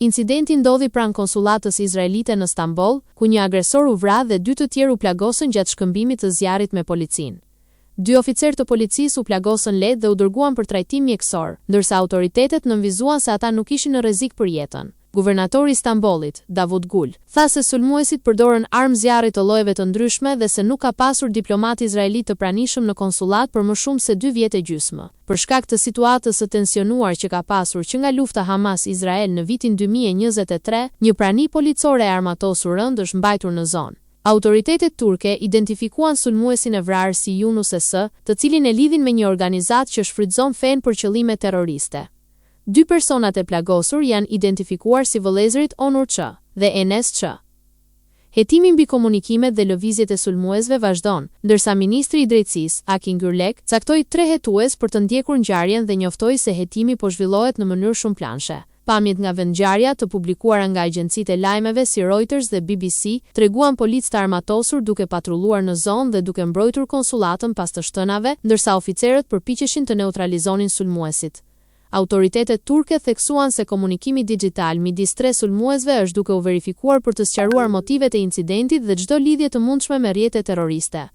Incidenti ndodhi pranë konsullatës izraelite në Stamboll, ku një agresor u vra dhe dy të tjerë u plagosën gjatë shkëmbimit të zjarrit me policinë. Dy oficerë të policisë u plagosën lehtë dhe u dërguan për trajtim mjekësor, ndërsa autoritetet nënvizuan se ata nuk ishin në rrezik për jetën. Guvernatori i Stambollit, Davut Gul, tha se sulmuesit përdorën armë zjarri të llojeve të ndryshme dhe se nuk ka pasur diplomatë izraelitë të pranishëm në konsullatë për më shumë se dy vjet e gjysmë. Për shkak të situatës së tensionuar që ka pasur që nga lufta Hamas-Izrael në vitin 2023, një prani policore e armatosur rëndë është mbajtur në zonë. Autoritetet turke identifikuan sulmuesin e vrarë si Yunus S, të cilin e lidhin me një organizatë që shfrytëzon fenë për qëllime terroriste. Dy personat e plagosur janë identifikuar si vëllezërit Onur Ç. Dhe Enes Ç. Hetimi mbi komunikimet dhe lëvizjet e sulmuesve vazhdon, ndërsa ministri i Drejtësisë, Akin Gürlek, caktoi tre hetues për të ndjekur ngjarjen dhe njoftoi se hetimi po zhvillohet në mënyrë shumëplanëshe. Pamjet nga vendngjarja, të publikuara nga agjencitë e lajmeve si Reuters dhe bbc, treguan policë të armatosur duke patrulluar në zonë dhe duke mbrojtur konsullatën pas të shtënave, ndërsa oficerët përpiqeshin të neutralizonin sulmuesit. Autoritetet turke theksuan se komunikimi dixhital midis tre sulmuesve është duke u verifikuar për të sqaruar motivet e incidentit dhe çdo lidhje të mundshme me rrjete terroriste.